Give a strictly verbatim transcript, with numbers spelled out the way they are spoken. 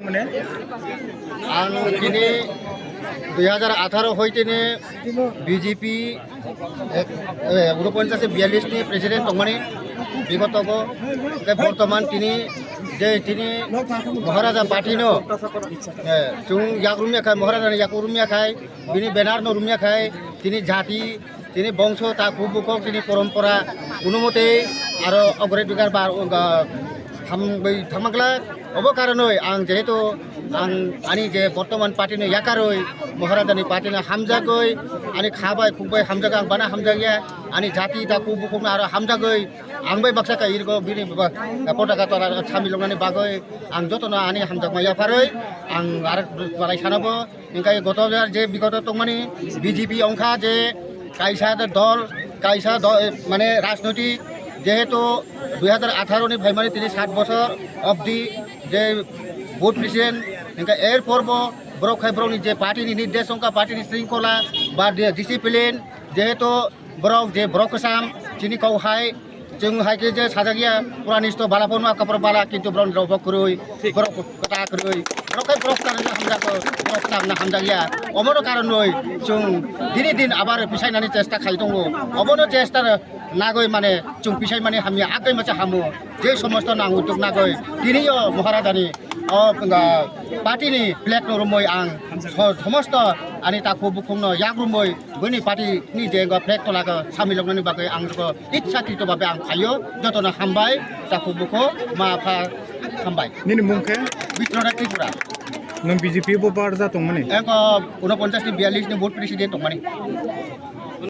Ang tini dui hajar atharo hoi tini B J P ek, eh, unoponchas biyallis ni president tongmani bigoto go, tei bortoman tini je tini Maharaja party no, eh, chwng yak rumya khai, Maharaja ni yak rumya khai, bini banner no rumya khai, tini jati, tini bongso, takhuk bukhuk, tini porompora, kuno mote aro ogre dugar bar, uh, hambai thamakla. Obo karonoi ang jehetu ang ani je bortoman party no yakaroi, Maharaja ni party no hamjagoi, ani kha bai khuk bai hamjagoi, ang bana hamjagya, ani jati takhuk bukhuk no aro hamjagoi, ang bai baksa ka irgo bini ba-, potaka tora samil wngnani bagoi ang jotono ani hamjakma yapharoi ang aro balai sanabo. Hingke goto jar je bigoto tongmani B J P ongkha je kaisa de dol, kaisa do-, mane rajnoitik jehetu dui hajar atharo ni phaimani tini sat bosor obdi je board president, hingke er porbo borok hai borokni je party ni nirdesh ongkha, party ni shringkhola ba de-, discipline, jehetu borok je borok kwcham chini kok hai, chwng hai khe je sajak ya, pura nisto bala phano kapor bala, kintu borok ni rok bo kwrwi, thik, borok kwta kwrwi, borok khe borok kwcham na hamjak, borok kwcham na hamjak ya. Omono karon noi chwng dini din abar pisai nani chesta khai tongo. Obono chesta nagoi mane chwng pisai mani hamya, akai macha hamo. Je somosto nang utuk nagoi tini yo Maharajani o, ah, party ni flag no rumoi ang so-, somosto ani takhuk bukhuk no yak rumoi bini party ni je go flag tola go samiloknani bagwi ang go itsa krito babe ang phaio. Jotono hambai, takhuk bukhuk, ma pha hambai. Nini mung khe? Bitrona Tripura. Nwng B J P bo barja tongmani? Eko unoponchas ni biyallis ni board president tongmani.